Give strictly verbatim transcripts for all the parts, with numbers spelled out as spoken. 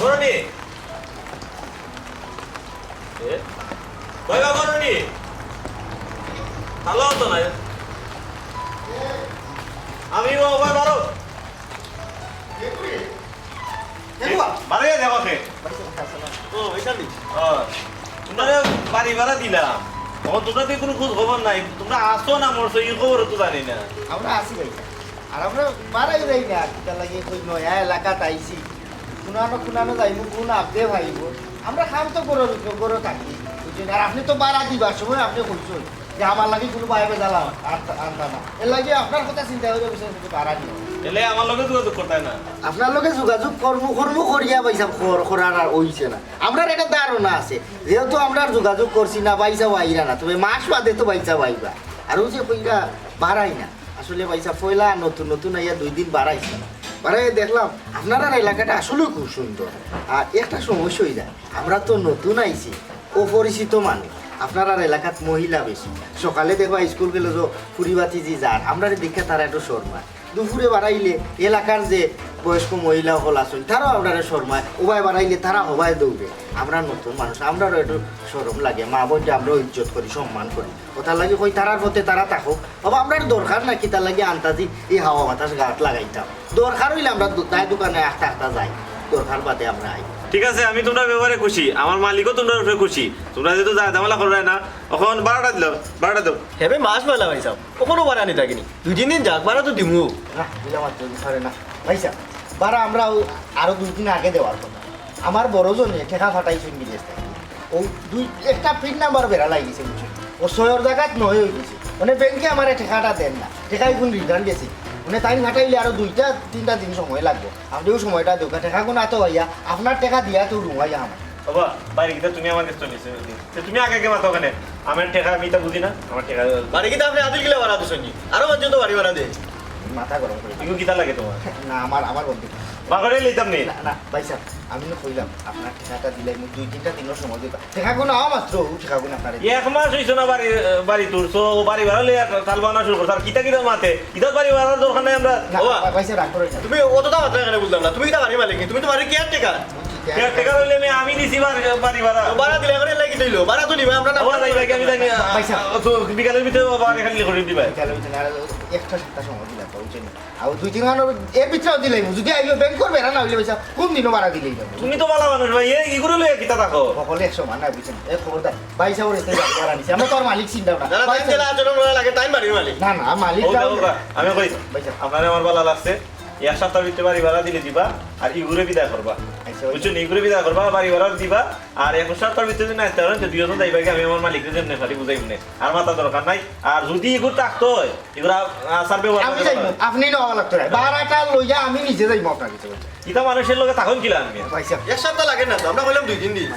করনি। এ? কই বা করনি? ভালো হতো না। আমি ও ওভার বারো। বারো ইয়া দেখো কে? ও, এটা নি? ও, তোমরা বাড়ি ভাড়া দিলাম। ও, তোমরা তো কোনো খোঁজ খবর নাই। তোমরা আছো না মরছো, এই খবর তো জানি না। আমরা আছি ভাই। আর আমরা বাড়াই যাই না, কিতা লাগে কই নয়া এলাকাত আইছি। কুনানো কুনানো যাইমু, কোন আপদে ভাইব। আমরা কাম তো গরো, গরো থাকি, বুঝছেন? আর আপনি তো বাড়া দিবার সময় আপনি কইছেন যে আমার লাগি কোনো বায় বেজাল আন-, আনতা, আনতা না। এর লাগি আপনার কথা চিন্তা করে বসে আছি, বাড়া নিও। এলে আমার লগে যোগাযোগ করতায় না। আপনার লগে যোগাযোগ করমু, করমু করিয়া ভাই সাহেব, কর-, করার আর অইছে না। আমরার একটা ধারণা আছে, যেহেতু আমরা যোগাযোগ করছি না, ভাই সাহেব আইরা না, তবে মাস বাদে তো ভাই সাহেব আইবা। আর ওই যে কইরা বাড়াই না, আসলে ভাই সাহেব, পয়লা নতুন নতুন আইয়া দুই দিন বাড়াইছি। বাড়াইয়া দেখলাম, আপনারার এলাকাটা আসলেই খুব সুন্দর। আর একটা সমস্যা অই যায়, আমরা তো নতুন আইছি, অপরিচিত মানুষ। আপনারার এলাকাত মহিলা বেশি। সকালে দেখবা স্কুল গেলে যে ফুরি বাতিজি যার, আমরারে দেখিয়া তারা একটু শরমায়। দুপুরে বাড়াইলে এলাকার যে বয়স্ক মহিলা অকল আছইন, তারাও আমরারে শরমায়। ওবায় বাড়াইলে তারা হবায় দৌড়ে। আমরা নতুন মানুষ, আমরারও একটু শরম লাগে। মা বোনরে আমরাও ইজ্জত করি, সম্মান করি। ওটার লাগি কই, তারার পথে তারা থাকো। বাবা, আমরার দরকার না, কিতার লাগি আন্তাজি এই হাওয়া বাতাস গাত লাগাইতাম? দরকার অইলে আমরা দু-, তাই দোকানে আখতা আখতা যাই, দরকার বাদে আমরা আই। ঠিক আছে, আমি তোমরার ব্যাপারে খুশি, আমার মালিকও তোমরার উপরে খুশি। তোমরা যেহেতু যা ঝামেলা কররায় না, এখন বারোটা দিলাম, বারোটা দাও। হেবে মাস মেলা ভাই সাহেব, ও কোনো বাড়া নিতা কিনি? দুই তিন দিন যাক, বাড়া তো দিমু। না, দিলাম আর চলতে পারে না। ভাই সাহেব, বাড়া আমরা ও আরো দুই দিন আগে দেওয়ার কথা। আমার বড় জনে টেকা ফাটাইছইন বিদেশ থাকি। ও দুই, একটা পিন নাম্বার বেড়া লাগিছে, বুঝছো? ও ছয়র জাগাত নয় অই গেছে। মানে ব্যাংকে আমারে টেকাটা দেন না, টেকা এখন রিটার্ন গেছে। মানে তাইন ফাটাইলে আরো দুইটা তিনটা দিন সময় লাগবো। আপনি ও সময়টা দেউক্কা, টেকা কোন আতো ভাইয়া, আপনার টেকা দিয়া তো রুমাইয়া আমার। বাবা, বাড়ি কিতা তুমি আমার কাছে নিছো? তে তুমি আগে আগে মাতো কেনে? আমার টেকা আমি ইতা বুঝি না, আমার টেকা। বাড়ি কিতা আপনি আদিল কিলা বাড়া দিছইন নি? আরো মানষে তো বাড়ি বাড়া দেয়। মাথা গরম করে। ইগু কিতা লাগে তোমার? না, আমার, আমার বন্ধু। বাগরে লইতাম নি। না, না, ভাই সাহেব, আমি না কইলাম, আপনার টেকাটা দিলাইমু, দুই তিনটা দিনর সময় দিবা। টেকা গুনা আওয়া মাত্র, ও টেকা গুনা আপনারে। এক মাস অইছে না বাড়ি, বাড়ি তুলছো, ও বাড়ি ভাড়া লইয়া তাল বানা শুরু করছো। আর কিতা কিতা মাতে? ইতার বাড়ি ভাড়ার দরকার নাই আমরা। না, ও, ভাই সাহেব, রাগ করইন না। তুমি অতটা মাত্রা কেনে বুঝলাম না। তুমি কিতা বাড়ির মালিক নি? তুমি তো বাড়ির কেয়ারটেকার। কেয়ারটেকার অইলে আমি, আমি দিছি বাড়ি, বাড়ি ভাড়া। তো ভাড়া দিলে এখন এর লাগি দিল। ভাড়া তো নিবা, আমরা না ও, ভাই, ভাই, আমি জানি, ভাই সাহেব। ও, তো বিকালের ভিতরে বাড়ি খালি করে দিবা। বিকালের ভিতরে আর একটা সপ্তাহ সময় দিলাম, বুঝছেন? আর দুই তিন মাস এর ভিতরেও দিলাইমু। যদি আইলে ব্যাংক করবে না, না অইলে ভাই সাহেব, কোন দিনও বাড়া দিলেই যাবে। তুমি তো ভালা মানুষ ভাই, এ, ইগুরে লইয়া কিতা থাকো? সকলে একশো মান না, বুঝছেন? এ, খবরদার, ভাই সাহেব, এর বাড়ি ভাড়া নিছি। আমরা তো আর মালিক চিন্তা না। যারা ভাই তাই সাহেব। জেলা আচরণ করা লাগে, তাই বাড়ির মালিক। না, না, মালিক ও, না। দেখো গা, আমি কই, ভাই সাহেব। আপনারে আমার ভালা লাগছে। এক সপ্তাহের ভিতরে বাড়ি ভাড়া দিলে দিবা, আর ইগুরে বিদায় করবা। আচ্ছা, বুঝছো নি? ইগুরে বিদায় করবা, বাড়ি ভাড়া দিবা, আর এক সপ্তাহের ভিতরে যদি না আসতে পারেন, তো দুইজন যাইবা কি, আমি আমার মালিকরে যেমনে পারি বুঝাইমু নে। আর মাথা দরকার নাই। আর যদি ইগুর থাকতো হয়, ইগুর আ-, আচার ব্যবহার আমি করতে যাইমু, পারো। আপনি নেওয়া লাগতো না। ভাড়াটা লইয়া আমি নিজে যাইমু আপনার কাছে। ইতা মানুষের লগে তখন কিলা আনবে? ভাই সাহেব। এক সপ্তাহ লাগে না তো, আমরা কইলাম দুই তিন দিন।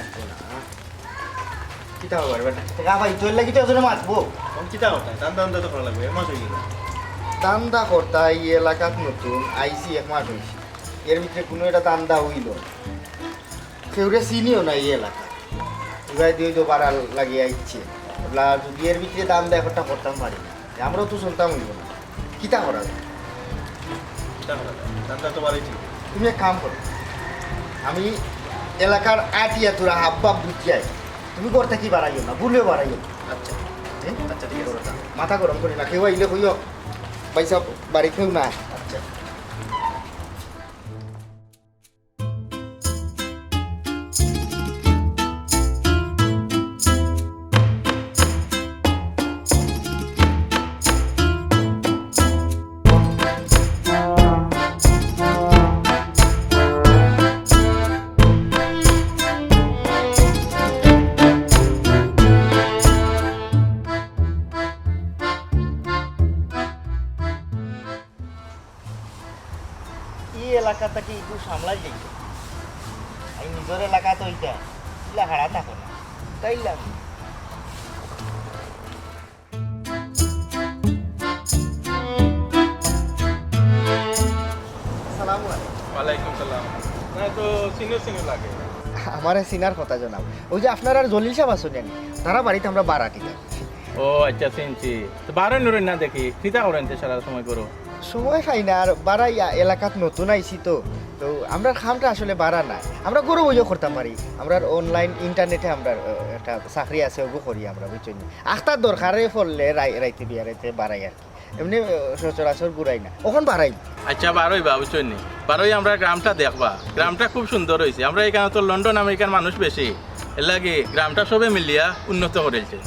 কিতা হবে রে বেটা? টেকা ভাই, তোর লাগি তো এজন্য মাতবো। এখন কিতা করতাম? ধান্দা, ধান্দা তো করা লাগবে, এক মাস হয়ে গেল। ধান্দা করতা, এই এলাকাত নতুন, আইছি এক মাস হইছে। এর ভিতরে কোনো একটা ধান্দা হইল। কেউরে চিনিও না এই এলাকা। উগাই দিয়ে তো বাড়া লাগিয়ে আইছে। বলা, যদি এর ভিতরে ধান্দা একটা করতাম পারি না। আমরাও তো চলতাম হইব না। কিতা করা যায়? কিতা করা যায়? ধান্দা তো বাড়াই ঠিক। তুমি এক কাম করো, আমি এলাকার আটিয়া তোরা হাব্বা বুঝিয়াই, তুমি করতে কি বাড়াইও না, ভুলেও বাড়াইও না। আচ্ছা। হুম? আচ্ছা, ঠিক আছে। মাথা গরম করি না, কেউ আইলে কইও, "ভাই সাহেব, বাড়ি কেউ না।" আচ্ছা। ই এলাকা থাকি একটু সামলাই যাইতো। এই নিজর এলাকা তো ইটা, ইলা হারা থাকো না। তাইলাম। আসসালামু আলাইকুম। ওয়ালাইকুম সালাম। না তো চিনো চিনো লাগে। আমারে চিনার কথা জানাও। ওই যে আপনার আর জলিল সাহেব আছেন জানি, তারা বাড়িতে আমরা বারাটি থাকি। ও আচ্ছা, চিনছি। তো বারো নুরই না দেখি, কিতা করেন তে সারা সময় করো? সময় পাই না, আর বারা এলাকাত নতুন আইছি তো। তো আমরার কামটা আসলে বারা না, আমরা ঘরো বইয়া করতাম পারি। আমরার online internet-এ আমরার, আহ, একটা চাকরি আছে, ওগু করি আমরা, বুঝছইন নি? আখতার দরকারে পড়লে রাই-, রাইতে বিয়ারাইতে বারাই আর কি। এমনে, আহ, সচরাচর ঘুরাই না, অখন বারাই। আচ্ছা, বারইবা, বুঝছইন নি? বারই আমরার গ্রামটা দেখবা, গ্রামটা খুব সুন্দর অইছে। আমরার ইকানো তো লন্ডন আমেরিকার মানুষ বেশি, এরলাগি গ্রামটা সবে মিলিয়া উন্নত করিলছে।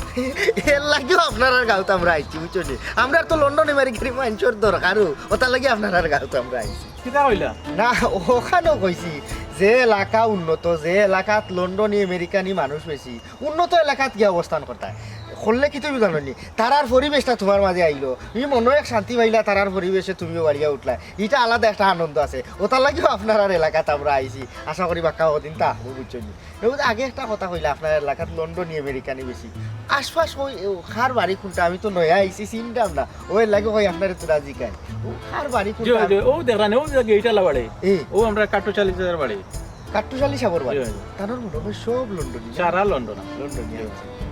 এরলাগিউ আপনারার গাঁওত আমরা আইছি, বুঝছইন নি? আমরার তো লন্ডন আমেরিকার মানষর দরকারউ, অতার লাগি আপনারার গাঁওত আমরা আইছি। কিতা কইলা? না, অখানউ কইছি, যে এলাকা উন্নত, যে এলাকাত লন্ডনি আমেরিকানি মানুষ বেশি, উন্নত এলাকাত গিয়া অবস্থান করতায়। করলে কিতা অইবো জানো নি? তারার পরিবেশটা তুমার মাঝে আইলো, ই মনো এক শান্তি পাইলা, তারার পরিবেশে তুমিও বাড়িয়া উঠলায়, ইটা আলাদা একটা আনন্দ আছে। অতার লাগিও আপনারার এলাকাত আমরা আইছি, আশা করি বাক্কা কদিন থাকমু, বুঝছইন নি? এবার আগে একটা কথা কইলা, আপনারার এলাকাত লন্ডনি আমেরিকানি বেশি। আশপাশ ওই, ও, কার বাড়ি কুনটা? আমি তো নয়া আইছি, চিনতাম না। অউ এরলাগি কই আপনারে থুড়া জিকাই। ও, কার বাড়ি জি, কুনটা? জি, অউ দেখরা নি, অউ যে গেইটআলা বাড়ি। এ। অউ আমরার কাট্টুশালী চাচার বাড়ি। কাট্টুশালী সাবর বাড়ি? জি, জি। তানর মনো অয় সব লন্ডনি। সারা লন্ডন। লন্ডনি, জি।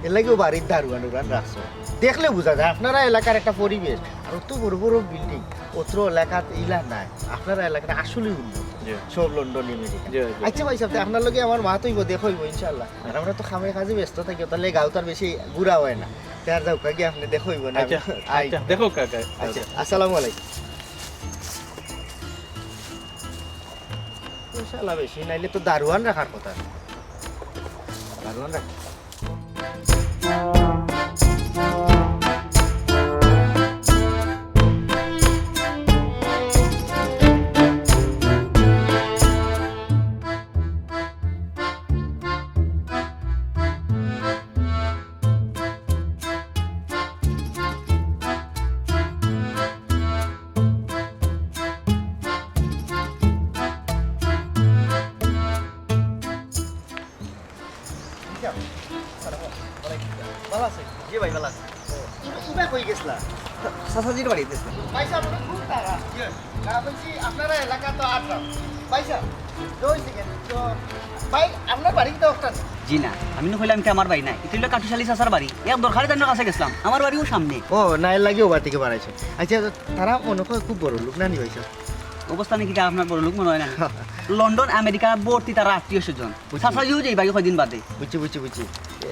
এরলাগি অউ বাড়িত দারোয়ান উরোয়ান রাখছো। দেখলে বুঝা যায়, আপনারার এলাকার একটা পরিবেশ। আর অত বড় বড় building, অত্র এলাকাত ইলা নাই। আপনারার এলাকাটা আসলেই উন্নত। জি। সব লন্ডনি আমেরিকা। জি, জি। আচ্ছা ভাইসাব, তে আপনার লগে আমার মাত অইবো, দেখা অইবো ইনশাআল্লাহ। আর আমরা তো কামে কাজে ব্যস্ত থাকি, অতার লাগি গাঁওত আর বেশি ঘুরা অয় না। তে আর যাউক্কা গি, আপনে দেখা অইবো না। আচ্ছা, আইচ্ছা। দেখউক্কা, আইচ্ছা, আইচ্ছা, আসসালামু আলাইকুম। পয়সাআলা বেশি, নাইলে তো দারোয়ান রাখার কথা। দারোয়ান রাখ। ভালা আছইন? জি ভাই, ভালা আছি। ও, ইবা, ইবা কই গেছলা? চাচাজির বাড়িত গেছলাম। ভাইসাব, আমরা খুব তাড়া। জি। না, বলছি, আপনারার এলাকা তো আটরাম। ভাইসাব, জয় সিং, তো, ভাই, আপনার বাড়ি তো ওখানে? জি না, আমি নু কইলাম ইটা আমার বাড়ি নায়, ইটা অইলো কাট্টুশালী চাচার বাড়ি। এক দরকারে তানর কাছে গেছলাম, আমার বাড়িও সামনে। ও, না, এরলাগি অউ বাড়ি থাকি বারাইছো। আইচ্ছা, তারা মনো অয় খুব বড়লোক না নি ভাইসাব? অবস্থা নি কিতা আপনার বড়লোক মনো অয় না নি? লন্ডন, আমেরিকা ভর্তি তারার আত্মীয় স্বজন। বুঝছি। চাচাজিও যাইবা কয়দিন বাদে। বুঝছি, বুঝছি, বুঝছি।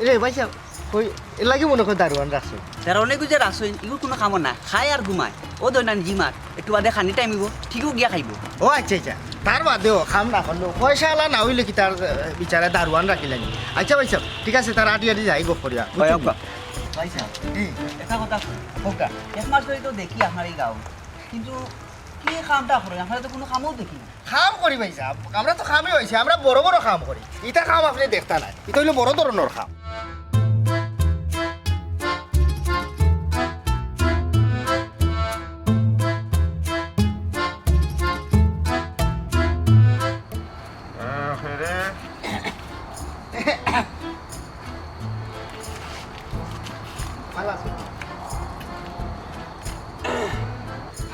এরে ভাইসাব, কই, এরলাগি মনো অয় দারোয়ান রাখছো? দারোয়ান অগু যে রাখছইন, ইগুর কুনু কামো নায়। খায় আর ঘুমায়। অউ ধইন না নি জিমার, একটু বাদে খানির time অইবো, ঠিকউ গিয়া খাইবো। ও আইচ্ছা, আইচ্ছা। তার বাদেও কাম না করলেও, পয়সাআলা না অইলে কিতা তার, আহ, বিচারে দারোয়ান রাখিলা নি? আইচ্ছা ভাইসাব, ঠিক আছে, তার আটি আটি যাই গফ করিয়া। অয়, অয়। ভাইসাব, হুম। একটা কথা কই। কউক্কা। এক মাস ধরি তো দেখি আপনার ই গাঁও, কিন্তু কি কামটা করইন? আপনারে তো কুনু কামো দেখি না। কাম করি ভাইসাব, আমরা তো কামে অইছি, আমরা বড় বড় কাম করি। ইতা কাম আপনে দেখতা নায়, ইতা অইলো বড় ধরনর কাম।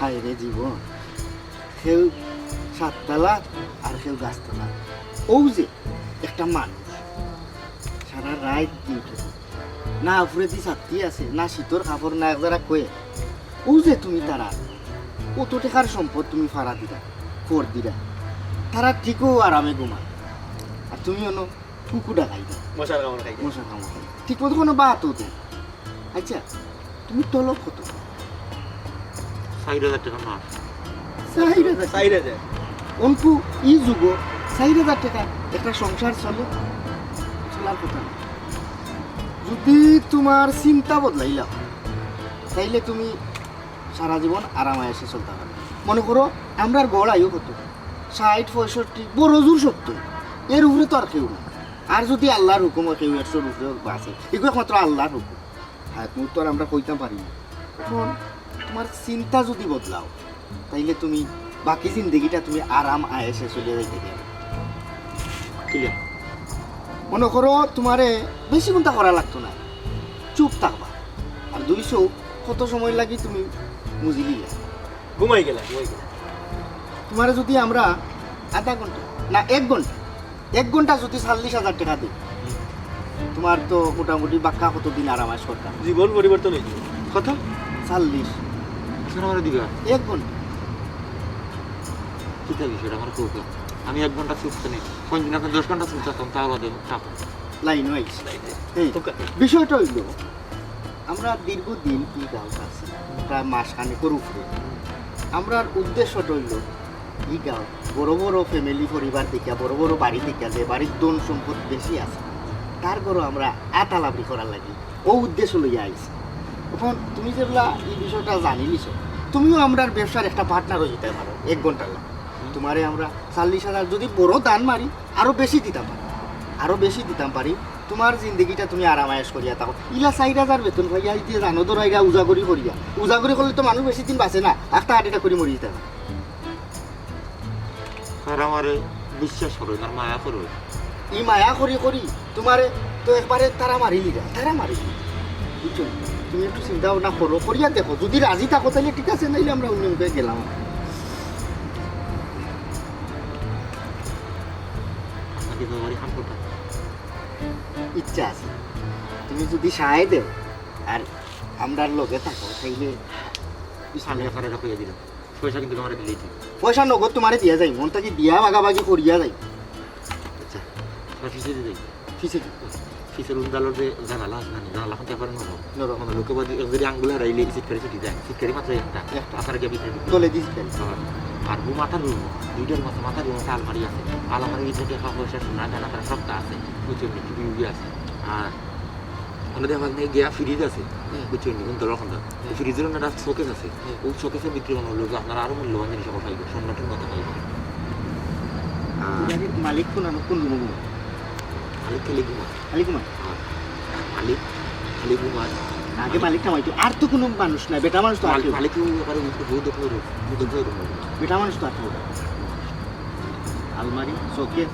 হায় রে জীবন, কেউ সাততলা আর কেউ গাছতলা। অউ যে একটা মানুষ সারা রাইত duty করে, না উপরেদি ছাতি আছে, না শীতর কাপড়, না একজরা কয়ে। অউ যে তুমি তারার অত টেকার সম্পদ তুমি ফারা দিরা, পর দিরা, তারা ঠিকউ আরামে ঘুমায়, আর তুমি অনো কুকু ডাকাইতা। মশার কামড় খাইতা। মশার কামড় খাইতা। ঠিক মতো কুনু ভাতও দেয়। আইচ্ছা, তুমি তলব কত? চাইর হাজার টেকা মাস। চাইর হাজার? চাইর হাজার। অনকু ই যুগো চাইর হাজার টেকা একটা সংসার চলে? চলার কথা না। যুদি তুমার চিন্তা বদলাইলাও, তাইলে তুমি সারা জীবন আরাম আয়েশে চলতা পারবা। মনো করো, আমরার গড় আয়ু কত? ষাইট, পঁয়ষট্টি, বড় জোর সত্তইর। এর উপরে তো আর কেউ না। আর যুদি আল্লার হুকুম অয়, কেউ একশোর উপরে বাঁচে, ইগু একমাত্র আল্লার হুকুম। হায়াত মউত তো আর আমরা কইতাম পারি না। অখন তুমার চিন্তা যুদি বদলাও, তাইলে তুমি বাকি জিন্দেগিটা তুমি আরাম আয়েশে চলিয়া যাইতায় পারবায়। Clear? মনো করো, তুমারে বেশি কুন্তা করা লাগতো না, চুপ থাকবা। আর দুই চউখ কত সময় লাগি তুমি মুজিলিলায়। ঘুমাই গেলা, ঘুমাই গেলা। তুমারে যুদি আমরা আধা ঘন্টা, না, এক ঘন্টা, এক ঘন্টা যুদি চাল্লিশ হাজার টেকা দেই, তুমার তো মোটামুটি বাক্কা কতদিন আরাম আয়েশ করতাম। জীবন পরিবর্তন অইযিবো। কত? চাল্লিশ। আচ্ছা, আমারে দিবা। এক ঘন্টা। কিতা বিষয়টা আমার খুব, আমি এক ঘন্টা চুপ থাকি, কোন দিন আপনি দশ ঘন্টা চুপ থাকতাম, তাও বাদে থাক। লাইনও আইছে। লাইনে। হ্যাঁ, বিষয়টা হইল, আমরা দীর্ঘদিন ই গাঁওত আছি, প্রায় মাস খানেকর উপরে। আমরার উদ্দেশ্যটা হইল, ই গাঁও বড় বড় ফ্যামিলি পরিবার দেখিয়া, বড় বড় বাড়ি দেখিয়া, যে বাড়ির ধন সম্পদ বেশি আছে, তার ঘরো আমরা আতালাবরি করার লাগি ও উদ্দেশ্য লইয়া আইছি। এখন তুমি যেগুলা এই বিষয়টা জানিলিছো, তুমিও আমরার ব্যবসার একটা পার্টনার হয়ে যেতে পারো এক ঘন্টার লাগি। তোমারে আমরা চল্লিশ হাজার যদি বড় দান মারি, আরো বেশি দিতাম পারি, আরো বেশি দিতাম পারি। তোমার জিন্দেগিটা তুমি আরামায়েশ করিয়া থাকো। ইলা চাইর হাজার বেতন পাইয়া, এই যে জানো ধরো, এরা উজাগরি করিয়া, উজাগরি করলে তো মানুষ বেশি দিন বাঁচে না, একটা হার্ট অ্যাটাক করে মরি যেতে পারে। তারা আমারে বিশ্বাস করো, তার মায়া করো। ই মায়া করি করি তোমারে তো একবারে তারা মারিলিরা, তারা মারিলি। বুঝছো? তুমি একটু চিন্তা ভাবনা করো, করিয়া দেখো, যদি রাজি থাকো তাহলে ঠিক আছে, নাইলে আমরা অন্য মুখে গেলাম। আপনাকে তো আমারই কাম করতে হবে। ইচ্ছা আছে, তুমি যদি সায় দেও আর আমরার লগে থাকো, তাইলে আমি আপনারে কইয়া দিলাম, পয়সা কিন্তু তোমারে দিলেই ঠিক। পয়সা নগদ তোমারে দিয়া যাই, মন থাকি দিয়া ভাগাভাগি করিয়া যাই। আচ্ছা, আর পিছে দিয়ে যাই। পিছে কি? পিছের উন্দালোর যে জানালা আছে না, জানালা এখন ব্যাপারে নরম। নরম। মানে লোকে বাদে যদি আঙ্গুল হারাইলে সিটকারি ছুটি যায়, সিটকারি মাত্র একটা। একটা। আপনারা গিয়ে ভিতরে ঢুকবেন। তলে দিয়ে সিটকারি। হ্যাঁ। আর ও মাথার রুম, দুইটার মাথা, মাথার রুম একটা আলমারি আছে। আলমারির ভিতরে টাকা পয়সা, সোনা, দানা, তারা সবটা আছে। ওই জন্য টিভি উভি আছে। আর ওখানে দেখা যায় গিয়া ফ্রিজ আছে। হুম। বুঝছেন নি? কোন দল ওখান দল। হুম। ফ্রিজের ওখানে একটা শোকেস আছে। হুম। ওই শোকেসের ভিতরে মনে হলো যে আপনারা আরো মূল্যবান জিনিস সব পাইবেন, সোনার মতো পাইবেন। আর গাড়ির মালিক কোন, কোন রুমে ঘুমায়? মালিক খালি ঘুমায়। খালি ঘুমায়? হ্যাঁ। মালিক খালি ঘুমায়। আগে মালিক কামাইতো, আর তো কোনো মানুষ নাই, বেটা মানুষ তো আর মাল-, কেউ। মালিক কেউ ব্যাপারে উঠে বউ দেখলো রে, বউ দেখলো রে। বেটা মানুষ তো আর কেউ নাই। আলমারি, শোকেস,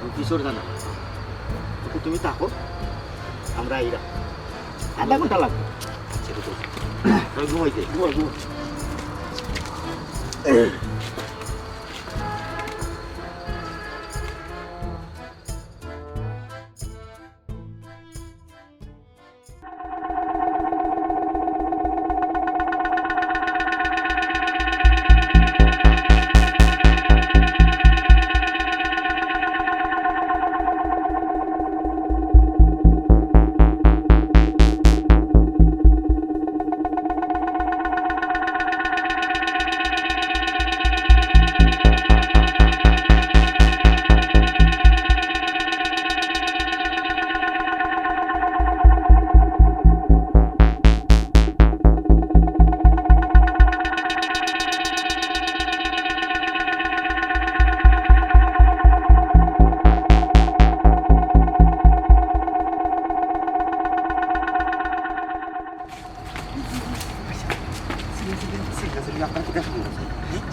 অফিসর জানা। ওকে, তুমি থাকো, আমরা আইরা। আধা ঘন্টা লাগবে। আচ্ছা, ঠিক আছে। আমি ঘুমাই যাই। ঘুমাও, ঘুমাও।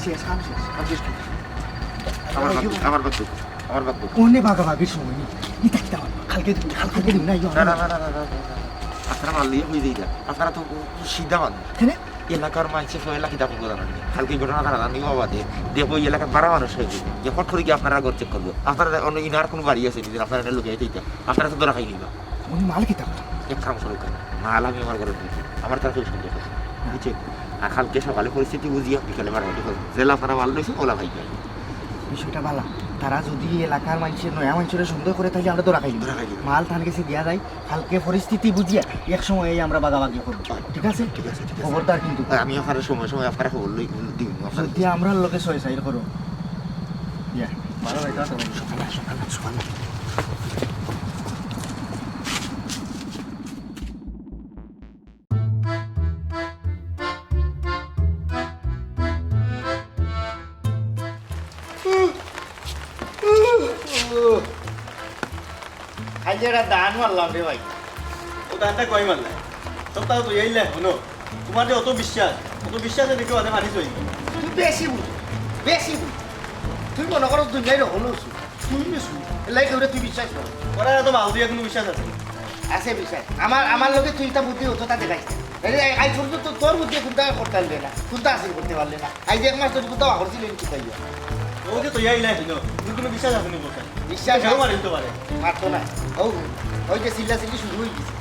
শেষ, কাম শেষ। কাম শেষ কি? আমার বাদ দেও, আমার বাদ দেও, আমার বাদ দেও। কোনে বাগাবাগির সময় নেই। ইতা কিতা হইলো? কালকে দিমু, কালকে দিমু না, ইয়ো। না, না, না। আপনারা মারলেই হয়ে যাই না। আপনারা তো সিধা মানুষ। কেনে? এলাকার মানষে সব এলাকা কিতা করবো জানেন নি? কালকে ঘটনা তারা জানি বাবা দে। দেখো এই এলাকার বারা মানুষ হয়ে গেছে। যে ফট করে কি আপনারা ঘর চেক করবো? আপনারা অন্য ইনার কোনো বাড়ি আছে, যদি আপনারা এটা লুকিয়ে দিতা, আপনারা তো ধরা খাই নিবা। উনি মাল কিতা করে? এক কাম করো কেন? মাল আমি আমার ঘরে ঢুকি। আমার তার কেউ সন্দেহ করে। বুঝছে? আর কালকে সকালে পরিস্থিতি বুঝিয়া বিকালে বাড়াবাড়ি করবো। জেলা ফারা মাল লইছে, ওলা ভাই ভাই। বিষয়টা ভালা। তারা যদি এলাকার মানষে, নয়া মানষরে সন্দেহ করে, তাইলে আমরা ধরা খাই। ধরা খাই। মাল তান গেছে দিয়া যায়। কালকে পরিস্থিতি বুঝিয়া এক সময় এই আমরা বাগাবাগি করবো। ঠিক আছে? ঠিক আছে, ঠিক আছে। খবরদার কিন্তু। আর আমি আপনার সময় সময় আপনার খবর লই, দিন আপনার। যদি আমরার লগে ছয় চাইর করো। ইয়া, ভালো ভাই, তাড়াতাড়ি। সকালে, সকালে, সকালে। খালি একটা দান মারলাম রে ভাই। ও দানটা কই মারলে? সব তাও তুই এইলে, হুনো। তোমার যে অত বিশ্বাস, অত বিশ্বাসে দেখি ওদের মারি চই। তুই বেশি বুঝো, বেশি বুঝো। তুই মনে করো দুনিয়ার হলো তুই বেশি। এলাই কেউরে তুই বিশ্বাস করো। ওরা তো বাবু দিয়ে কোনো বিশ্বাস আছে না। আছে বিশ্বাস। আমার, আমার লগে তুই তা বুদ্ধি অতটা দেখাইস না। আরে, আই ছোট তো তোর বুদ্ধি কোনটা করতে পারলে না, কোনটা হাসিল করতে পারলে না। আই যে এক মাস ধরে কোথাও হারছিল কি পাইয়া। ও যে তুই আইলে ছিল, তুই কোনো বিশ্বাস আছে না বলতে। বিশ্বাস কেউ আছে। মারি দিতে পারে। মারতো না। ও, ওই যে চিল্লা চিল্লি শুরু হয়ে গেছে।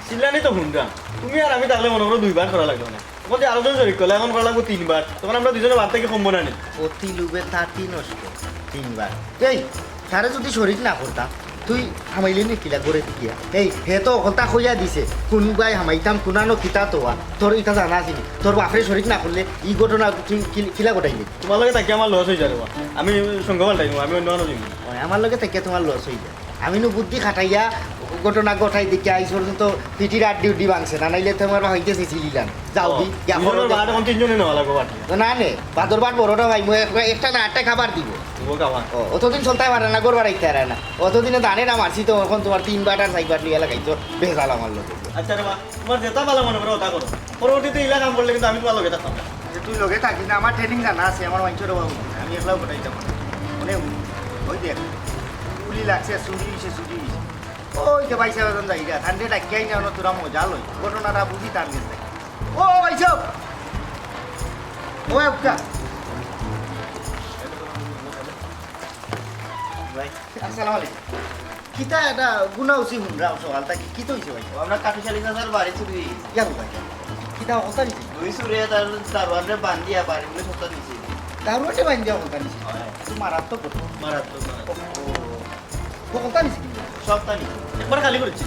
চিল্লানি তো হুনরা। তুমি আর আমি থাকলে মনে করো দুইবার করা লাগলো না। তোমার যে আরো জন শরিক করলা, এখন করা লাগবো তিনবার। তখন আমরা দুইজনে বাদ থাকি কমবো না নি? অতি লোভে তাঁতি নষ্ট, তিনবার। এই, তারে যুদি শরিক না করতা, তুই হামাইলে নি কিলা ঘরো ঢুকিয়া? এই, হে তো হকলতা কইয়া দিছে, কুনবায় হামাইতাম, কুনানো কিতা তো আর। তোর ইটা জানা আছে নি? তোর বাপরে শরিক না করলে ই ঘটনা তুই কি-, কিলা ঘটাইলি? তোমার লগে থাকি আমার লস অই যায় রে বা। আমি সঙ্গ পাল্টাই নিবো, আমি অন্য আনো যাইমু। ওই, আমার লগে থাকিয়া তোমার লস অই যায়। আমি নু বুদ্ধি খাটাইয়া ঘটনা ঘটাই দেখিয়া আইজ পর্যন্ত পিঠির আড্ডি উড্ডি ভাঙছে না, নাইলে তোমার হইতে চেঁচিলিলাম। যাও ও, দি, গিয়া দুইজনের করো বাট দে। এখন তিনজনে নেওয়া লাগবো বাটি। তো না নে, বাদর বাট বড়টা ভাই, মুই এক-, একটা না আটটা খাবার দিব। দিব খাবার। ও, অতদিন চলতে পারে না, গড় বাড়াইতে পারে না। অতদিনে দানে না মারছি তো, এখন তোমার তিন বাট আর চার বাট লইয়া লাগাইছো, বেজাল আমার লগে। আচ্ছা রে বা, তোমার যেটা ভালো মনে করো ওটা করো। পরবর্তীতে ইলা কাম করলে কিন্তু আমি তোমার লগে থাকতাম না। আচ্ছা, তুই লগে থাকিস না, আমার ট্রেনিং জানা আছে, আমার মাইনষর বাবু, আমি একলাও ঘটাইতাম না। মানে, ওই দেখ, গুলি লাগছে, চুরি হইছে, চুরি হইছে। ওই যে ভাই সাহেব এখন যাইগা, ঠান্ডে ডাকিয়াই না, তোরা মজা লই। ঘটনাটা বুঝি তার গেছে। ও ভাই সাহেব, ও একটা। ভাই, আসসালামু আলাইকুম। কিতা এটা গুনা উচি হুনরাম সকাল থাকি, কিতা অইছে ভাই? ও, আমরা কাঠুশালী চাচার বাড়ি চুরি অই গেছে। ইয়া ভাই, কিতা হকলতা নিছে? দুই চুরে তার দারোয়ানরে বান্ধিয়া বাড়ি বলে সবতা নিছে। দারোয়ানরে বান্ধিয়া হকলতা নিছে? হয়। তো মারাত্মক ঘটনা। মারাত্মক, মারাত্মক। ও, ও, হকলতা নিছে কি? সবতা নিছে। একবার খালি করেছি।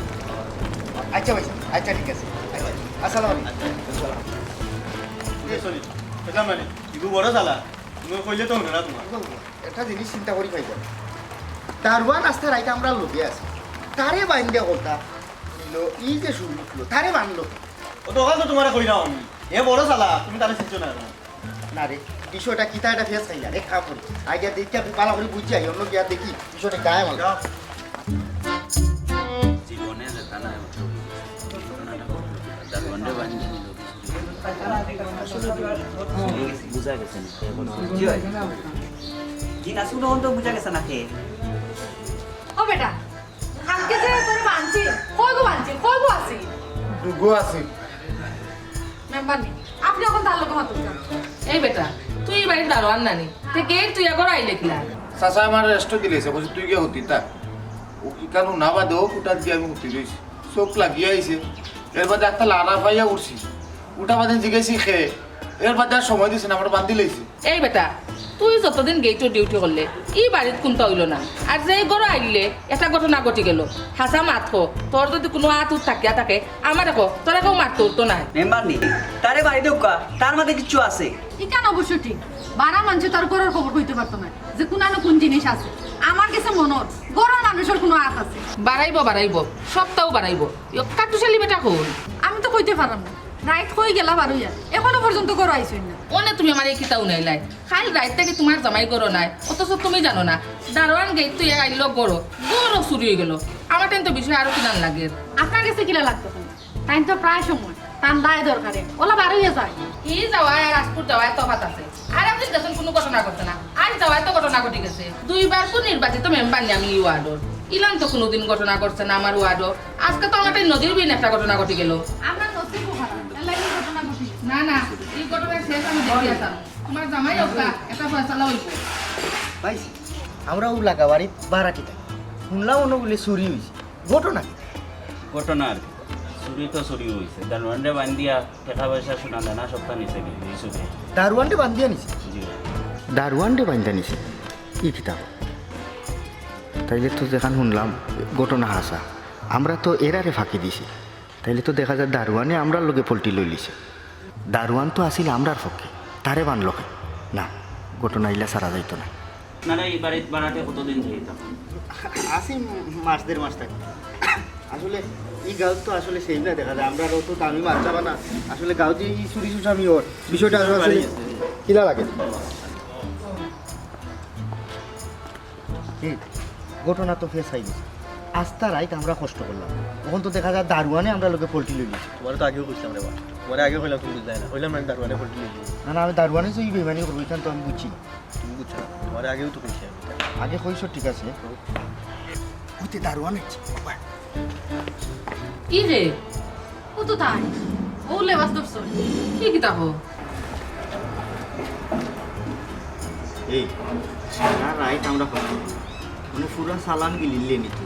আচ্ছা ভাই, আচ্ছা ঠিক আছে। আচ্ছা, আসসালামু আলাইকুম। আচ্ছা, আসসালাম। এই, sorry, বুঝলাম না রে। ইগু বড় চালা। তুমি কইলে তো হুনরা তোমার। একটা জিনিস চিন্তা করি পাই যাও। দারোয়ান আস্তা রাইত আমরার লগে আছে। তারে বান্ধিয়া হকলতা নিল, ই যে শুরু উঠলো, তারে বানলো। ও তো, ওখানে তো তোমারে কইরাম আমি। এ বড় চালা, তুমি তারে চিনছো না এখন। না রে, বিষয়টা কিতা এটা ফেস খাইলা, এক কাম করি। আইডিয়া দেখি আমি ভালো করে বুঝি আই, অন্য গিয়া দেখি, বিষয়টা গায়ে মাল। যাও। জীবনে যেটা না, দারোয়ানরে বান্ধিয়া নিল। আসলে তো বুঝা গেছে না, কে বলছে? জি ভাই। জি না, শুনো, তো বুঝা গেছে না কে। ও বেটা, আজকে যে তোরে বানছি, কই গো বানছি, কই গো আছি? দুগো আছি। মেম্বার নি, আপনি এখন তার লগে মাতুন যান। এই বেটা, তুই এই বাড়ির দারোয়ান নানি? তে গেট তুই একবার আইলে কিলা? চাচা আমার রেস্ট দিলেছে, বলছে, "তুই গিয়া হুতি থাক।" ও কি কারণ না বাদে ও কুটাত গিয়া আমি হুতি রইছি। চোখ লাগিয়া আইছে। এর বাদে একটা লাড়া পাইয়া উঠছি। উঠা বাদে জিগাইছি খে। এর বাদে আর সময় দিছে না, আমার বান্ধি লইছে। এই বেটা, তুই যতদিন গেইটর ডিউটি করলে, ই বাড়িত কুন্তা অইলো না। আর যেই ঘরো আইলে, একটা ঘটনা ঘটি গেল। হাছা মাত ক, তোর যদি কুনু আত উত থাকিয়া থাকে, আমারে ক, তোরে কেউ মারতো উরতো নায়। মেম্বার নি, তারে বাড়ি দেউক্কা, তার মাঝে কিচ্ছু আছে। ইখান অবশ্য ঠিক। বারা মানষে তার ঘরর খবর কইতে পারতো নায় যে কুনানো কুন জিনিস আছে। আমার গেছে মনো অর, ঘরর মানুষর কুনু আত আছে। বাড়াইবো, বাড়াইবো, সবতাউ বাড়াইবো। ইয়ো, কাট্টুশালী বেটা কই? আমি তো কইতে পাররাম না। রাইত কই গেলা বার অইয়া, এখনো পর্যন্ত ঘরো আইছইন না। অনে তুমি আমারে কিতা হুনাইলায়? কাইল রাইত থাকি তুমার জামাই ঘরো নাই, অথচ তুমি জানো না। দারোয়ান গেইট থইয়া আইলো ঘরো, ঘরো চুরি অইগেলো। আমার তাইন তো বিষয় আরো কিলান লাগের। আপনার গেছে কিলা লাগতো? তাইন তো প্রায় সময় তান দায় দরকারে অলা বার অইয়া যায়। ই যাওয়ায় আর আজকুর যাওয়ায় তফাত আছে। আর আপনি দেখুন কুনু ঘটনা ঘটছে না, আর যাওয়ায় তো ঘটনা ঘটি গেছে। দুইবার তো নির্বাচিত মেম্বার নি আমি ই ওয়ার্ডর, ইলান তো কুনুদিন ঘটনা ঘটছে না আমার ওয়ার্ডর। আজকে তো আমার তাইন নদীর বিন একটা ঘটনা ঘটি গেল। আপনার নসিব খারাপ, এর লাগি ঘটনা ঘটি। না, না, ই ঘটনা শেষ আমি দেখিয়া ছাড়মু। তুমার জামাই অউক্কা, একটা ফয়সালা অইবো। ভাই, আমরা অউ লাগা বাড়িত ভাড়াটি থাকি। হুনলাম অনো বুলে চুরি অইছে। ঘটনা কি? ঘটনা আর কি? চুরি তো চুরি অইছে। দারোয়ানরে বান্ধিয়া টেকা পয়সা সোনা দানা সবতা নিছে গি, এই চুরে। দারোয়ানরে বান্ধিয়া নিছে? জি। দারোয়ানরে বান্ধিয়া নিছে? ই কিতা? তাইলে তো যেখান হুনলাম ঘটনা হাছা। আমরা তো এরারে ফাঁকি দিছি। তাইলে তো দেখা যায় দারোয়ানে আমরার লগে পল্টি লইলিছে। দারোয়ান তো আছিল আমরার পক্ষে, তারে বানলো কে? না, ঘটনা ইলা ছাড়া যাইতো না। আপনারা এই বাড়িত ভাড়াটে কতদিন থাকি থাকইন? আছি মাস দেড় মাস থাকি। আসলে ই গাঁওত তো আসলে সেইলা দেখা যায়, আমরার অত দামি মাল চাবা না। আসলে গাঁওত যে ই চুরি চুচামি অর, বিষয়টা আসলে কিলা লাগে? এই ঘটনা তো ফেস খাই গেছে। আস্তা রাইত আমরা কষ্ট করলাম, অখন তো দেখা যায় দারোয়ানে আমরার লগে পল্টি লইলিছে। তুমারে তো আগেউ কইছিলাম রে বা, তুমারে আগেউ কইলাম, তুমি বুঝলায় না, কইলাম না আমি দারোয়ানে পল্টি লইলিছে। না, না, আমি দারোয়ানে যে ই বেইমানি করবো, ইখান তো আমি বুঝছি না। তুমি বুঝছো না, তুমারে আগেউ তো কইছি আমি। আগে কইছো, ঠিক আছে। অইতে দারোয়ান আইছে। ই রে, ও তো তাই। ও লেবাস ধরছো। কি কিতা কও? এই, সারা রাইত আমরা কথা বললাম। মানে পুরা চালান গিলিলে নিতে।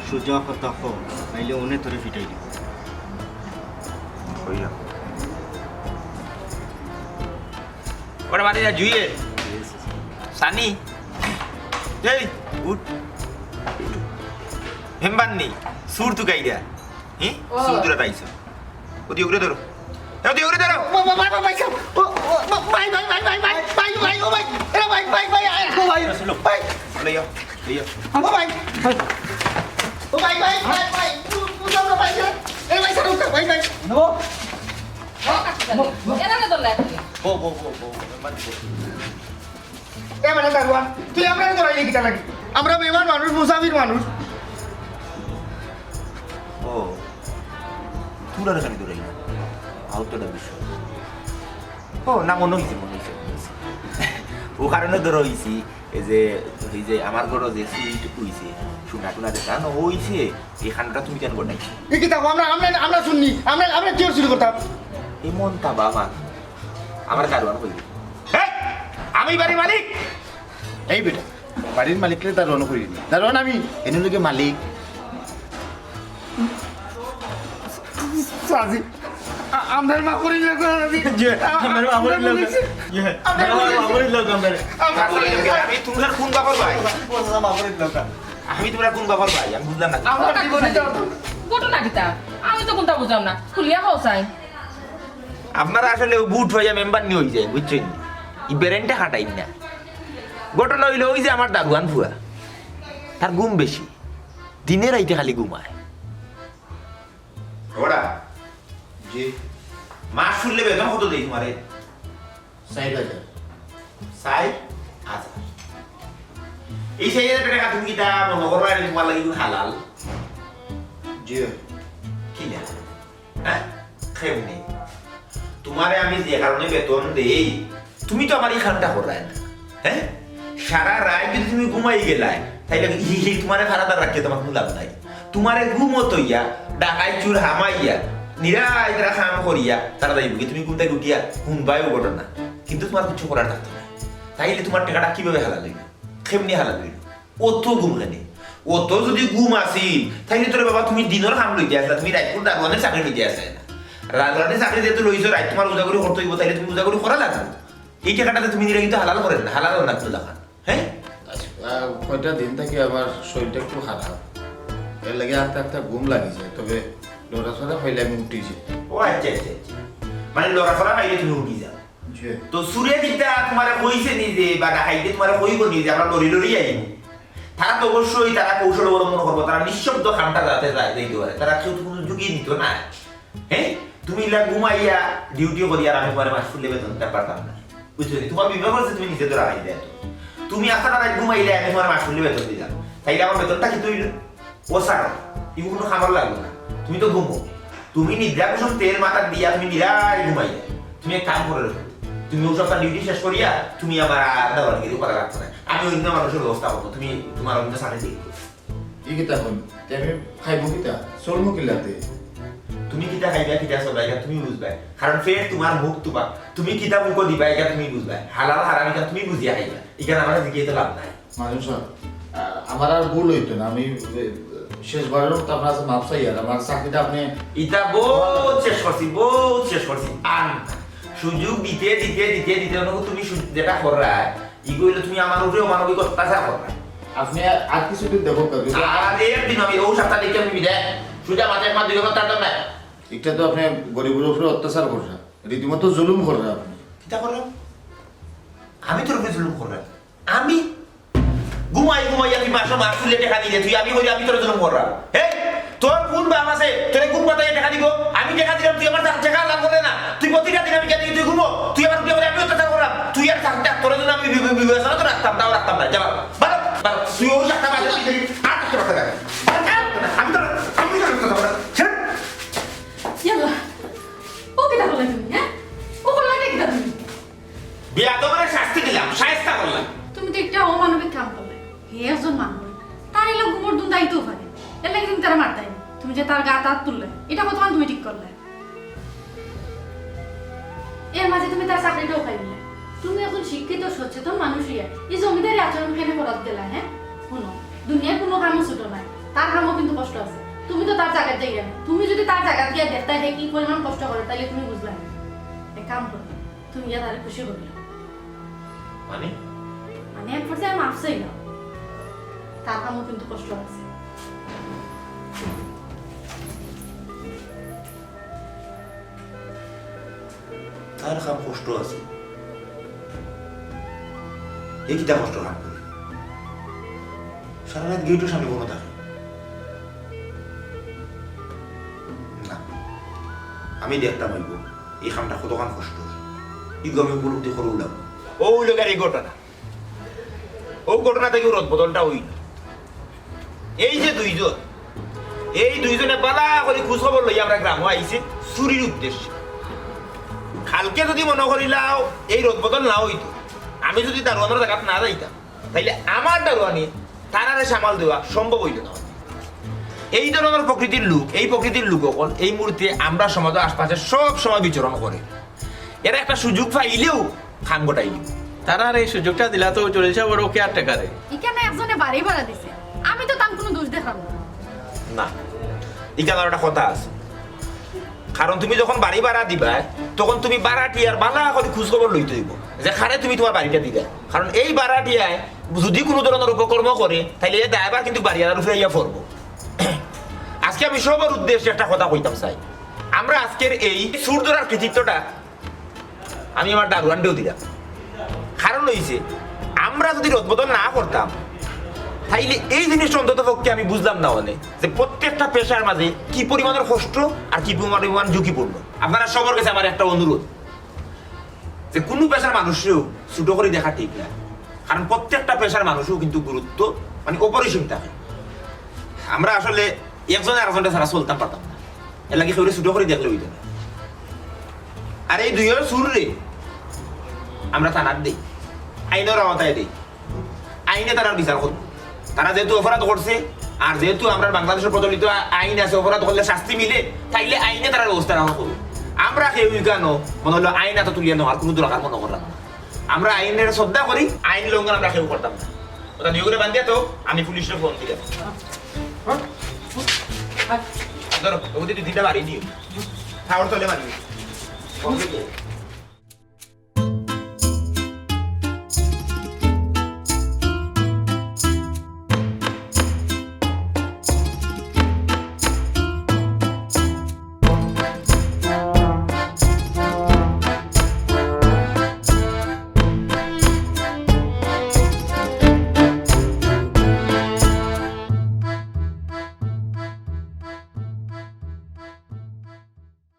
সোজা কথা ক, নাইলে অনে তোরে ফিটাই দিব। কইয়া। ওরা বাড়ি যা জুইয়ে। সানি। এই, উঠ। মেম্বার নেই। সুর তু গাইরা। হ্যাঁ? ও। সুর তুরা পাইছো। ওদি ওগুলো ধরো। এ, ওদি ওগুলো ধরো। ও, ও, ও, ভাই, ভাই, ভাই, ভাই, ভাই, ভাই, ভাই, ও ভাই, এরা ভাই, ভাই, ভাই, আয়, ও ভাই, ভাই। লইয়া, লইয়া। ও ভাই, ভাই। ও ভাই, ভাই, ভাই, ভাই, তু, তু যাও না ভাই, এ, এ ভাই, ছাড়ো, ভাই, ভাই। নো। এরা না ধরলে এখন। বউ, বউ, বউ, বউ, মেম্বার বউ। এ মানে দারোয়ান, তুই আমরারে ধরাইলি কিতা লাগি? আমরা মেহমান মানুষ, মুসাফির মানুষ। ও, তুরারে খালি ধরাই না। আহত একটা বিষয়। ও, না, মনে হইছে, মনে হইছে, মনে হইছে। ও কারণে ধরা হইছি, এই যে, এই যে আমার ঘরো যে চুরি হইছে, সোনা টোনা যেটা না হইছে, এই কাণ্ডটা তুমি কেন ঘটাইছো? এ কিতা, আমরা, আমরা, আমরা শুননি, আমরা, আমরা কি চুরি করতাম? এমন তা বাবা, আমার দারোয়ান কইবে। এই, আমি বাড়ির মালিক। এই বেটা, বাড়ির মালিকরে দারোয়ান করি নি। দারোয়ান আমি, এনে লোকে মালিক। সাজি, আ-, আমরারে মাফ করি দিলাও, সাজি। জি, আমরারে মাফ করি দিলাও। জি, আমরারে মাফ করি দিলাও, আমরারে। আমি তোমরার কোন বাপর ভাই? মাফ করি দিলাও। আমি তোমরার কোন বাপর ভাই? আমি বুঝলাম না। আমার জীবনে তো ঘটনা কিতা? আমি তো কোনটা বুঝলাম না। খুলিয়া কও চাই। আপনারা আসলে ও বুট হইয়া মেম্বার নি হই যায়, বুঝছেন? ই ব্রেনটা খাটাইন না। ঘটনা হইলো ওই যে আমার দারোয়ান ফুয়া, তার ঘুম বেশি, দিনে রাইতে খালি ঘুমায়। ওরা? জি। মাস ফুরলে বেতন কত দেই তোমারে? চাইর হাজার। চাইর হাজার। এই চাইর হাজার টেকা তুমি কিতা মনো করো আর তোমার লাগি হালাল? জি। কিলা? হ্যাঁ? কেমনে? তোমারে আমি যে কারণে বেতন দেই, তুমি তো আমার এই কামটা কররায় না। হ্যাঁ? সারা রাইত যদি তুমি ঘুমাই গেলায়, তাইলে হি, হি, তোমারে ফারাদার রাখিয়া তোমার কোনো লাভ নাই। তোমারে ঘুমো থইয়া, ডাকাই চুর হামাইয়া, নিরাই তারা কাম করিয়া, তারা যাইবো গি। তুমি ঘুম থাকি উঠিয়া হুনবায় ও ঘটনা। কিন্তু তোমার কিছু করার থাকতো না। তাইলে তোমার টেকাটা কিভাবে হালাল হইল? কেমনে হালাল হইল? অত ঘুম কেনে? অত যদি ঘুম আছিল, তাইলে তোরে বাবা তুমি দিনর কাম লইতে আসলা, তুমি রাইতকুর দারোয়ানের চাকরি লইতে আসলায় না। দারোয়ানের চাকরি যেহেতু লইছো, রাইত তোমার উজাগরি করতে হইব, তাইলে তুমি উজাগরি করা লাগবো। এই টেকাটাতে তুমি নিলে কিন্তু হালাল করের না, হালাল না কিন্তু দেখান। হ্যাঁ? আচ্ছা, আহ, কয়টা দিন থাকি আমার শরীরটা একটু খারাপ, এর লাগি আস্তে আস্তে ঘুম লাগি যায়, তবে লড়াচড়া পাইলে আমি উঠি যাই। ও আচ্ছা, আচ্ছা, আচ্ছা। মানে লড়াচড়া পাইলে তুমি উঠি যাও। জি। তো চুরে কিতা তোমারে কইছে নি যে, বা ডাকাইতে তোমারে কইবো নি যে আমরা লড়ি লড়ি আইমু? তারা তো অবশ্যই তারা কৌশল অবলম্বন করবো, তারা নিঃশব্দ কামটা যাতে যায়, যাইতে পারে, তারা কেউ তো কোনো ঝুঁকি নিত না। হ্যাঁ, তুমি ইলা ঘুমাইয়া ডিউটি করি আর আমি তোমারে মাস ফুরলে বেতন দিতাম পারতাম না, বুঝছো নি? তোমার বিভাগ আছে, তুমি নিজে ধরা খাই দেয়। তুমি আস্তা রাত ঘুমাইলে আমি তোমার মাস ফুরলে বেতন দিলাম, তাইলে আমার বেতনটা কি তুইল? ও স্যার, ইগু কোনো খাবার লাগবো না, তুমি তো ঘুমো। তুমি নিদ্রা কুসুম তেল মাথাত দিয়া তুমি নিরাই ঘুমাইলে। তুমি এক কাম করে রাখো, তুমি ও সপ্তাহ ডিউটি শেষ করিয়া তুমি আমার আর দারোয়ানগিরি করা লাগতো না। আমি অন্য মানুষের ব্যবস্থা করবো, তুমি তোমার অন্য সাথে দেখো। ই কিতা কইন? তে আমি খাইমু কিতা? চলমু কিলাতে? তুমি কিতা খাইবা, কিতা চলবা, এটা তুমি বুঝবায়। কারণ ফের তোমার মুখ তুবা, তুমি কিতা মুখো দিবা, এটা তুমি বুঝবায়। হালাল হারাম এটা তুমি বুঝিয়া খাইবা। এখানে আমার জিজ্ঞেস তো লাভ নাই। মাজন সাব, আহ, আমার আর ভুল হইতো না। আমি, এ, শেষবারের মতো আপনার কাছে মাফ চাই, আর আমার চাকরিটা আপনি ইটা বহুত শেষ করছি, বহুত শেষ করছি। আর না। সুযোগ দিতে, দিতে, দিতে, দিতে, অন্য তুমি সু-, যেটা কররায়, ইগু হইলে তুমি আমার উপরে অমানবিক অত্যাচার কররায়। আপনি আর কিছুদিন দেখো, কাজে আর একদিন আমি ও সাপ্তাহ দেখে আমি বিদায়। সুজা মাথায় একবার দুই ঘন্টা তার নাই। এটা তো আপনি গরিবের উপরে অত্যাচার কররা, রীতিমতো জুলুম কররা আপনি। কিতা করলাম? আমি তোর উপরে জুলুম করলাম? আমি? ঘুমাই ঘুমাইয়া তুই মাসো মাস তুলে টেকা দিলে, তুই আমি করি আমি তোর জুলুম করলাম? হে? তোর কোন বাপ আছে? তোরে কোন মাথায় টেকা দিব? আমি টেকা দিলাম, তুই আমার টেকা লাভ করলে না। তুই প্রতিটা দিন আমি কেন তুই ঘুমো? তুই আমার উপরে আমি অত্যাচার করলাম। তুই আর থাক, থাক, তোর জন্য আমি বি-, বি-, বিবেচনা তো রাখতাম, তাও রাখতাম না। যা বাবা, বাবা, বাবা, তুই ওই একটা বাজার তুই দেখি, আর একটা বাজার দেখ। আমি তোর, আমি তোর কথা বলা। ছেড়ে। ইয়াল্লা, ও কিতা করলে তুমি, হ্যাঁ? ও করলে কিতা তুমি? বিয়াদবরে শাস্তি দিলাম, শায়েস্তা করলাম। তুমি তো একটা অমানবিক কাম করলে। হে একজন মানুষ, তার এলো ঘুমর ধুন দায়িত্ব পারে। এর লাগি তুমি তারা মারতাই না। তুমি যে তার গাত আত তুললে, এটা কতক্ষণ তুমি ঠিক করলে? এর মাঝে তুমি তার চাকরিটাও খাই দিলে। তুমি একজন শিক্ষিত, সচেতন মানুষ হইয়া এই জমিদারি আচরণ কেন করাত গেলা, হ্যাঁ? শুনো, দুনিয়ার কোনো কামও ছোট নয়, তার কামও কিন্তু কষ্ট আছে। তুমি তো তার জায়গায় যাইয়া না, তুমি যদি তার জায়গায় গিয়া দেখতায় হে কি পরিমাণ কষ্ট করে, তাহলে তুমি বুঝলাম। এক কাম করো, তুমি গিয়া তারে খুশি করিও। মানে? মানে এক পর্যায়ে মাফ চাইলাম। তার কামও কিন্তু কষ্ট আছে। তার কাম কষ্ট আছে? এ কিতা কষ্ট কাম করে? সারা রাত গেইটর সামনে বনো থাকে। না, আমি দেখতাম অইব এই কামটা কতখান কষ্ট। ইগু আমি উপলব্ধি করে উলাম। ও অইল গিয়া এই ঘটনা। ও ঘটনা থাকি রদবদলটা অইল। এই যে দুইজন, এই দুইজনে বালা করি খোঁজ খবর লইয়া আমরার গ্রামো আইছে চুরির উদ্দেশ্যে। কালকে যুদি মনো করিলাও এই রদবদল না অইতো, আমি যুদি দারোয়ানর জাগাত না যাইতাম, তাইলে আমার দারোয়ানি তারারে সামাল দেওয়া সম্ভব অইল না। এই ধরনর প্রকৃতির লোক, এই প্রকৃতির লোক অকল এই মুহূর্তে আমরার সমাজর আশপাশে সব সময় বিচরণ করে। এরা একটা সুযোগ পাইলেউ কাম ঘটাইল। তারার এই সুযোগটা দিলা তো জলিল সাবর ও কেয়ারটেকারে। ইখানো একজনে বাড়ি ভাড়া দিছে, আমি তো তান কুনু দোষ দেখরাম না। না, ইখানো একটা কথা আছে, কারণ তুমি যখন বাড়ি ভাড়া দিবায়, তখন তুমি ভাড়াটিয়ার বালা করি খোঁজ খবর লইতে অইব যে কারে তুমি তুমার বাড়িটা দিবায়। কারণ এই ভাড়াটিয়ায় যুদি কুনু ধরনর অপকর্ম করে, তাইলে এ দায়ভার কিন্তু বাড়িআলার উপরে আইয়া পড়ব। আজকে আমি সবর উদ্দেশ্যে একটা কথা কইতাম চাই, আমরা আজকের এই চুর ধরার কৃতিত্বটা আমি আমার দারোয়ানরেও দিলাম। কারণ অইছে, আমরা যুদি রদবদল না করতাম, তাইলে এই জিনিসটা অন্তত পক্ষে আমি বুঝলাম না অনে যে প্রত্যেকটা পেশার মাঝে কি পরিমাণর কষ্ট আর কি পরিমাণ ঝুঁকিপূর্ণ। আপনারা সবর গেছে আমার একটা অনুরোধ, যে কুনু পেশার মানুষরেও ছোট করি দেখা ঠিক না, কারণ প্রত্যেকটা পেশার মানুষও কিন্তু গুরুত্ব মানে অপরিসীম থাকে। আমরা আসলে একজনে আরকজনরে ছাড়া চলতাম পারতাম না, এরলাগি কেউরে ছোট করি দেখলে অইতো না। আর এই দুইও চুররে আমরা থানাত দেই, আইনর আওতায় দেই, আইনে তারার বিচার করব। তারা যেহেতু অপরাধ করছে, আর যেহেতু আমরার বাংলাদেশর প্রচলিত আ-, আইন আছে, অপরাধ করলে শাস্তি মিলে, তাইলে আইনে তারার ব্যবস্থা রাখা করব। আমরা কেউ ইখানো মনে অইলো আইন আতো তুলিয়া নেওয়ার কুনু দরকার মনো করলাম না। আমরা আইনরে শ্রদ্ধা করি, আইন লঙ্ঘন আমরা কেউ করতাম না। ওটা নিয়োগরে বান্ধিয়া তো আমি পুলিশরে ফোন দিলাম। ধরো, ওগুলো দুই তিনটা বাড়ি দিও। খাওয়ার তলে বাড়ি।